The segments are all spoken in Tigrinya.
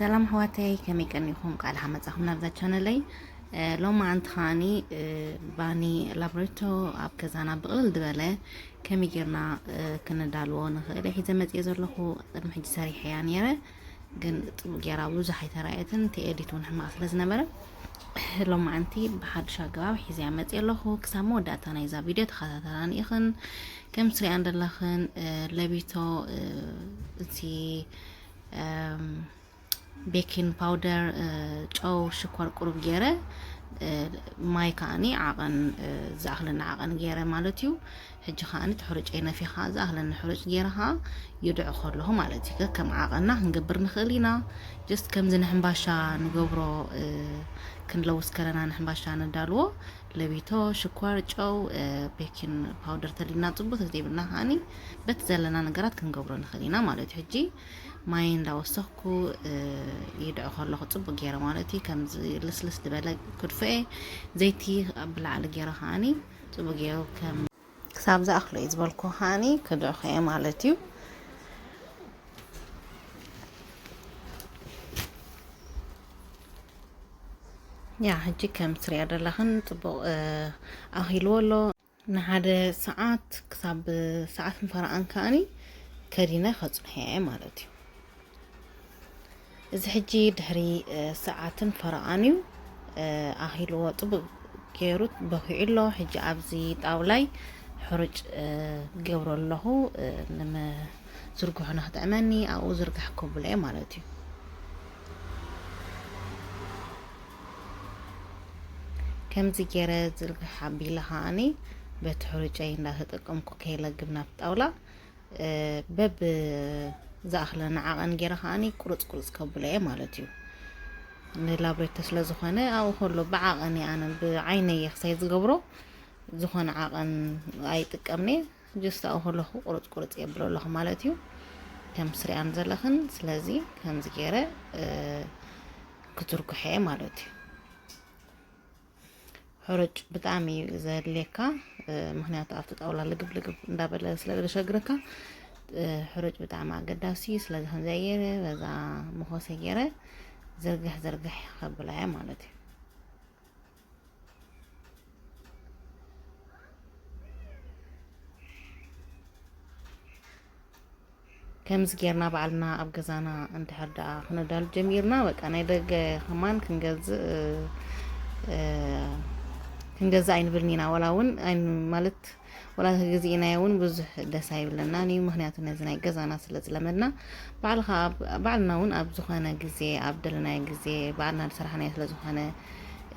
ሰላም ኣሕዋተይ፣ ከመይ ቀኒኹም? ቃል ሓመጻኹም ናብዛ ቻነለይ። እ፣ ሎማዓንቲ ከዓኒ፣ እ፣ ባኒ ላብሬቶ ኣብ ገዛና ብቕልል ዝበለ ከመይ ጌርና፣ እ፣ ክንዳልዎ ንኽእል ሒዘ መጽየ ዘለኹ። ቅድሚ ሕጂ ሰሪሐያ ነይረ፣ ግን ጽቡቅ ጌራ ብዙሕ ኣይተራእየትን፣ እቲ ኤዲት እውን ሕማቕ ስለ ዝነበረ፣ ሎማዓንቲ ብሓድሽ ኣገባብ ሒዘያ መጽየ ኣለኹ። ክሳብ መወዳእታ ናይዛ ቪድዮ ተኸታተላኒ ኢኽን። ከም ትሪኣን ዘለኽን፣ እ፣ ለቢቶ፣ እ፣ እቲ፣ እም፣ ቤኪንግ ፓውደር፣ እ፣ ጨው፣ ሽኮር ቁሩብ ገይረ፣ እ፣ ማይ ከዓኒ ዓቐን፣ እ፣ ዝኣኽለኒ ዓቐን ገይረ ማለት እዩ። ሕጂ ከዓኒ እቲ ሕሩጨይ ነፊኻ ዝኣኽለኒ ሕሩጭ ገይረ ከኣ ይድዕኾ ኣለኹ ማለት እዩ። ከከም ዓቐንና ክንገብር ንኽእል ኢና። ጀስት ከምዚ ንሕምባሻ ንገብሮ፣ እ፣ ክንለውስ ከለና ንሕምባሻ ነዳልዎ ለቢቶ፣ ሽኮር፣ ጨው፣ እ፣ ቤኪንግ ፓውደር ተሊና ጽቡቅ ተዘይብልና ከዓኒ በቲ ዘለና ነገራት ክንገብሮ ንኽእል ኢና ማለት እዩ። ሕጂ ማይ እንዳወሰኽኩ፣ እ፣ ይድዕኾ ኣለኹ ጽቡቅ ገይረ ማለት እዩ። ከምዚ ልስልስ ዝበለ ክድፎ እየ። ዘይቲ ኣብ ላዕሊ ገይረ ከዓኒ ጽቡቅ ገይሩ ከም ክሳብ ዝኣኽሎ እዩ ዝበልኩ ከዓኒ ክድዕኾ እየ ማለት እዩ። ያ፣ ሕጂ ከም ትሪኣ ዘለኽን ጽቡቕ፣ እ፣ ኣኺልዎ ኣሎ። ንሓደ ሰዓት ክሳብ ሰዓትን ፈረቓን ከኣኒ ከዲነ ከጽንሖ እየ ማለት እዩ። እዚ ሕጂ ድሕሪ፣ እ፣ ሰዓትን ፈረቓን እዩ፣ እ፣ ኣኺልዎ ጽቡቕ ገይሩ በኺዑ ኣሎ። ሕጂ ኣብዚ ጣውላይ ሕሩጭ፣ እ፣ ገብሮ ኣለኹ፣ እ፣ ንምዝርግሑ ንኽጥዕመኒ ኣብኡ ዝርግሕ ከብሎ እየ ማለት እዩ። ከምዚ ገይረ ዝርግሕ ኣቢለ ከኣኒ በቲ ሕሩጨይ እንዳተጠቀምኩ ከይለግብ ናብቲ ጣውላ፣ እ፣ በብ ዝኣኽለኒ ዓቐን ገይረ ከኣኒ ቁርጽ ቁርጽ ከብሎ እየ ማለት እዩ። ንላብሬቶ ስለ ዝኾነ ኣብኡ ከሎ ብዓቐን እየ ኣነ ብዓይነይ እየ ክሳይ ዝገብሮ፣ ዝኾነ ዓቐን ኣይጥቀምን'የ። ጀስት ኣብኡ ከለኹ ቁርጽ ቁርጽ የብሎ ኣለኹ ማለት እዩ። ከም ስሪኣን ዘለኽን፣ ስለዚ ከምዚ ገይረ፣ እ፣ ክትርጉሐ እየ ማለት እዩ። ሕሩጭ ብጣዕሚ እዩ ዘድልየካ፣ እ፣ ምኽንያቱ ኣብቲ ጣውላ ልግብ ልግብ እንዳበለ ስለ ዘሸግረካ፣ እ፣ ሕሩጭ ብጣዕሚ ኣገዳሲ እዩ። ስለዚ ከምዚ ገይረ በዛ መኾሰ ገይረ ዝርግሕ ዝርግሕ ከብላ እየ ማለት እዩ። ከምዚ ጌርና ባዕልና ኣብ ገዛና እንድሕር ደኣ ክነዳሉ ጀሚርና፣ በቃ ናይ ደገ ከማን ክንገዝእ፣ እ፣ ክንገዝእ ኣይንብልን ኢና። ወላ እውን ኣይን-፣ ማለት ወላ ተገዚእናዮ እውን ብዙሕ ደስ ኣይብለናን እዩ። ምኽንያቱ ነዚ ናይ ገዛና ስለ ዝለመድና፣ ባዕልኻ ኣብ-፣ ባዕልና እውን ኣብ ዝኾነ ግዜ፣ ኣብ ደለናዮ ግዜ፣ ባዕልና ዝሰራሕናዮ ስለ ዝኾነ፣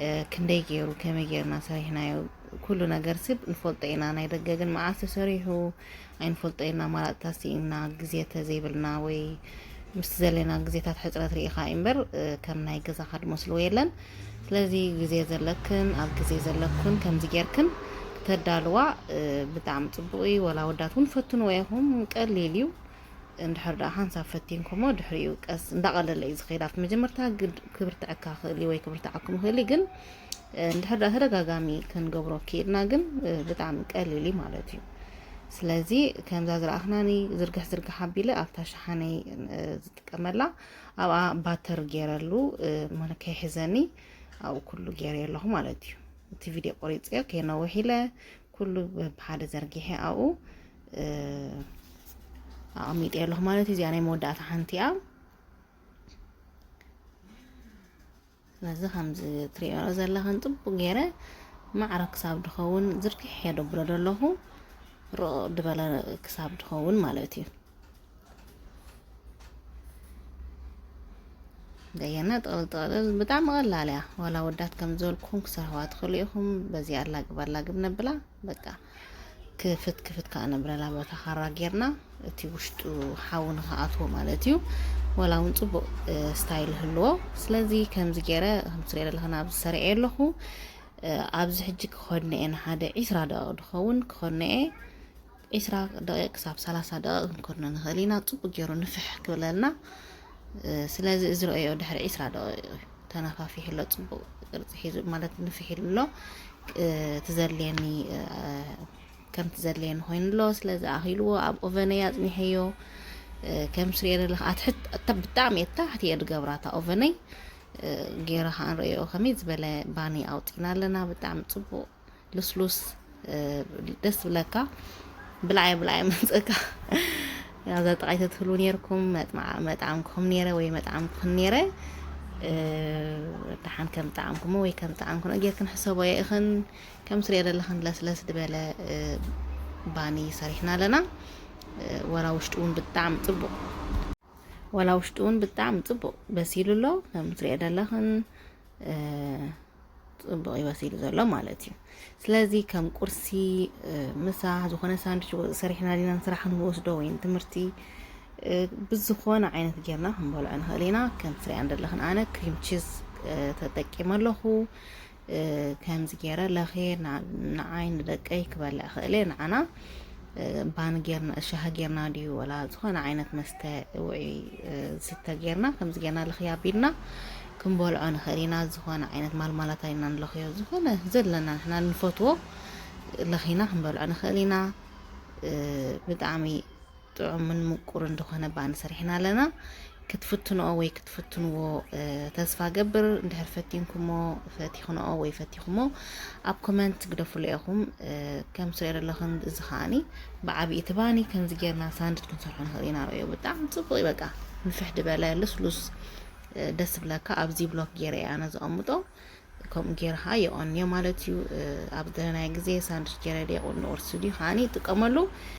እ፣ ክንደይ ገይሩ፣ ከመይ ጌርና ሰሪሕናዮ፣ ኩሉ ነገር ስብ ንፈልጦ ኢና። ናይ ደገ ግን መዓስ ተሰሪሑ ኣይንፈልጦ ኢና። ኣማራፅታት ስኢንና፣ ግዜ ተዘይብልና ወይ ምስ ዘለና ግዜታት ሕፅረት ርኢኻ እምበር፣ እ፣ ከም ናይ ገዛኻ ድመስልዎ የለን። ስለዚ ግዜ ዘለክን ኣብ ግዜ ዘለኩን ከምዚ ጌርክን ክተዳልዋ፣ እ፣ ብጣዕሚ ፅቡቕ እዩ። ወላ ወዳት እውን ፈትንዎ ኢኹም፣ ቀሊል እዩ። እንድሕር ደኣ ሓንሳብ ፈቲንኩሞ ድሕሪኡ ቀስ እንዳቐለለ እዩ ዝኸይድ። ኣብቲ መጀመርታ ግድ ክብርትዐካ ክእል እዩ ወይ ክብርትዓኩም ይኽእል እዩ፣ ግን፣ እ፣ እንድሕር ደኣ ተደጋጋሚ ክንገብሮ ክኢልና ግን፣ እ፣ ብጣዕሚ ቀሊል እዩ ማለት እዩ። ስለዚ ከምዛ ዝረኣኽናኒ ዝርግሕ ዝርግሕ ኣቢለ ኣብታ ሸሓነይ፣ እ፣ ዝጥቀመላ ኣብኣ ባተር ገይረሉ፣ እ፣ መን ከይሕዘኒ ኣብኡ ኩሉ ገይረ ኣለኹ ማለት እዩ። እቲ ቪድዮ ቆሪፀዮ ከይነውሕ ኢለ ኩሉ ብሓደ ዘርጊሐ ኣብኡ፣ እ፣ ኣቐሚጠ ኣለኹ ማለት እዩ። እዚኣ ናይ መወዳእታ ሓንቲ እያ። ስለዚ ከምዚ ትሪኦ ዘለኽን ጽቡቕ ገይረ ማዕረ ክሳብ ድኸውን ዝርግሕ የደብሎ ዘለኹ። ርቕ ድበለ ክሳብ ድኸውን ማለት እዩ። ደየና ጥቕልል ጥቕልል ብጣዕሚ ቀላል እያ። ዋላ ወዳት ከም ዝበልኩኹም ክሰርሕዋ ትኽእሉ ኢኹም። በዚ ኣላግብ ኣላግብ ነብላ፣ በቃ ክፍት ክፍት ከኣ ነብለላ፣ በታ ካራ ጌርና እቲ ውሽጡ ሓዊ ንኽኣትዎ ማለት እዩ። ዋላ እውን ጽቡቕ፣ እ፣ ስታይል ህልዎ። ስለዚ ከምዚ ገይረ ከም ትሪኦ ዘለኽን ኣብዚ ሰሪዐ ኣለኹ። እ፣ ኣብዚ ሕጂ ክኸድነ እየ፣ ንሓደ ዒስራ ደቂቕ ድኸውን ክኸድነ እየ። ዒስራ ደቂቕ ክሳብ ሰላሳ ደቂቕ ክንከድኖ ንኽእል ኢና። ጽቡቕ ገይሩ ንፍሕ ክብለልና። እ፣ ስለዚ እዚ ረኣዮ ድሕሪ ዒስራ ደቂቕ እዩ ተነፋፊሑ ኣሎ። ጽቡቕ ቅርጺ ሒዙ ማለት ንፍሕ ኢሉ ኣሎ። እ፣ ትዘልየኒ፣ እ፣ ከም ትዘልየኒ ኮይኑ ኣሎ። ስለዚ ኣኺልዎ ኣብ ኦቨነይ ኣጽኒሐዮ። ከም ስሪኦ ዘለኽ ኣትሕት ብጣዕሚ እየ ታሕቲ እየ ዝገብራ እታ ኦቨነይ። ገይረ ከዓ ንርእዮ ከመይ ዝበለ ባኒ ኣውፂና ኣለና። ብጣዕሚ ፅቡቅ ልስሉስ ደስ ብለካ። ብላዓይ ብላዓይ መፀካ። ያዛ ጥቃይ ተትህሉ ነርኩም መጥዓምኩም ነረ ወይ መጥዓምኩም ነረ። ደሓን ከም ጣዕምኩሞ ወይ ከም ጣዕምኩኖ ጌርክን ሕሰቦ የእኽን። ከም ስሪኦ ዘለኽን ለስለስ ዝበለ ባኒ ሰሪሕና ኣለና። ወላ ውሽጡ እውን ብጣዕሚ ፅቡቅ ወላ ውሽጡ እውን ብጣዕሚ ፅቡቅ በሲሉ ኣሎ። ከም ትሪኦ ዘለኽን ፅቡቅ ይበሲሉ ዘሎ ማለት እዩ። ስለዚ ከም ቁርሲ፣ ምሳ፣ ዝኾነ ሳንድች ሰሪሕና ዲና ንስራሕ ንወስዶ ወይ ንትምህርቲ ብዝኾነ ዓይነት ጌርና ክንበልዖ ንኽእል ኢና። ከም ትሪኣን ዘለኽን ኣነ ክሪም ቺዝ ተጠቂመ ኣለኹ። ከምዚ ገይረ ለኽየ ንዓይ ንደቀይ ክበልዕ ክእል እየ። ንዓና ባኒ ጌርና ሻሂ ጌርና ድዩ ወላ ዝኾነ ዓይነት መስተ ውዑይ ዝስተ ጌርና ከምዚ ጌርና ለኽያ ቢልና ክንበልዖ ንኽእል ኢና። ዝኾነ ዓይነት ማልማላታ ኢና ንለኽዮ። ዝኾነ ዘለና ንሕና ንፈትዎ ለኺና ክንበልዖ ንኽእል ኢና። ብጣዕሚ ጥዑምን ምቁርን ዝኾነ ባኒ ሰሪሕና ኣለና። ክትፍትንኦ ወይ ክትፍትንዎ ተስፋ ገብር። እንድሕር ፈቲንኩሞ፣ ፈቲኽንኦ ወይ ፈቲኹሞ ኣብ ኮመንት ግደፉሉ ኢኹም። ከም ስሪኦ ዘለኽን እዚ ከዓኒ ብዓብዪ እቲ ባኒ ከምዚ ጌርና ሳንድች ክንሰርሖ ንኽእል ኢና። ርእዮ ብጣዕሚ ፅቡቅ እዩ። በቃ ንፍሕ ዝበለ ልስሉስ ደስ ብለካ። ኣብዚ ብሎክ ገይረ እየ ኣነ ዘቐምጦ። ከምኡ ገይረ ከዓ የቐንዮ ማለት እዩ። ኣብ ዝደለናዮ ግዜ ሳንድች ገይረ ድየ ቁርሲ ድዩ ከዓኒ ይጥቀመሉ።